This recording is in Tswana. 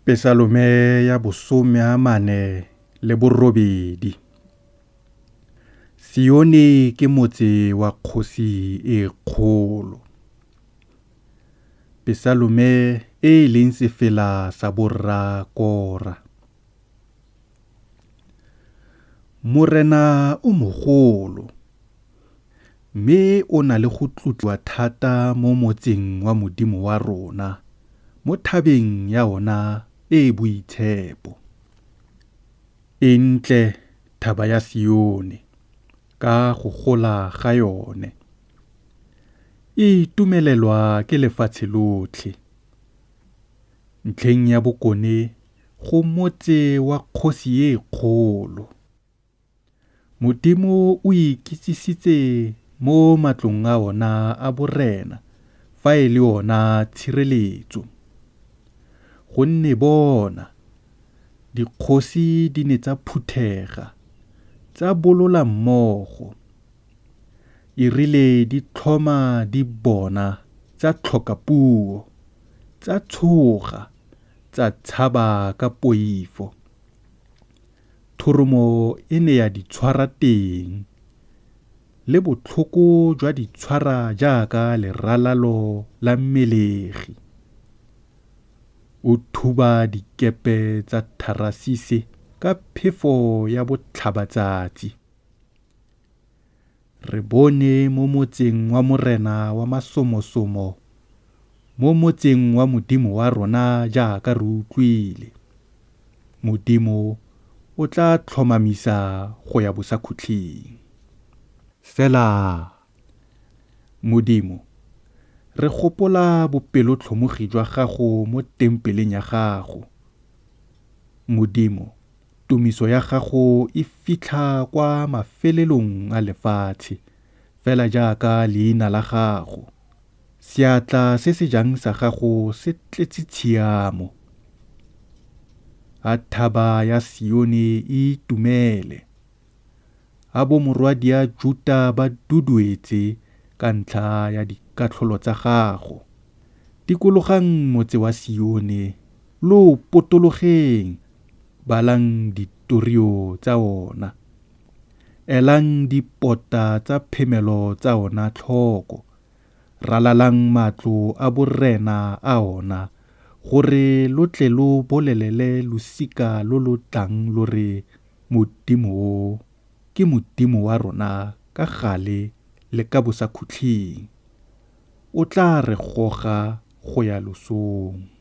Pesalome ya bosome 48. Sione ke motse wa Kgosi e kgolo. Pesalome e e leng sefela sa borra Kora. Morena o mogolo, mme o na le go tlotliwa thata mo motseng wa Modimo wa rona, mo thabeng ya ona e e boitshepo. E ntle thaba ya Sione ka go gola ga yone! E itumelelwa ke lefatshe lotlhe. Ntlheng ya bokone go motse wa Kgosi e kgolo. Modimo o ikitsisitse mo matlong a ona a borena fa e le ona tshireletso. Gonne bona, dikgosi di ne tsa phuthega, tsa bolola mmogo. E rile di tlhoma di bona tsa tlhoka puo, tsa tshoga, tsa tshaba ka poifo. Thoromo e ne ya di tshwara teng, le botlhoko jwa di tshwara jaaka leralalo la mmelegi. O thuba dikepe tsa Tharasise ka phefo ya botlhabatsatsi. Re bone mo motseng wa Morena wa masomosomo, mo motseng wa Modimo wa rona jaaka re utlwile. Modimo o tla tlhomamisa go ya bosakhutleng. Sela. Modimo, re gopola bopelotlhomogi jwa gago mo Tempeleng ya gago. Modimo, tumiso ya gago e fitlha kwa mafelelong a lefatshe, fela jaaka leina la gago. Seatla se se jang sa gago se tletse tshiamo. A thaba ya Sione e itumele, a bomorwadia Juta ba duduetse ka ntlha ya dikatlholo tsa gago. Dikologang motse wa Sione lo o potologeng, balang ditorio tsa ona. Elang dipota tsa phemelo tsa ona tlhoko, ralalang matlo a borena a ona gore lo tle lo bolelele losika lo lo tlang lo re, Modimo o, ke Modimo wa rona ka gale le ka bosakhutleng, o tla re goga go ya losong.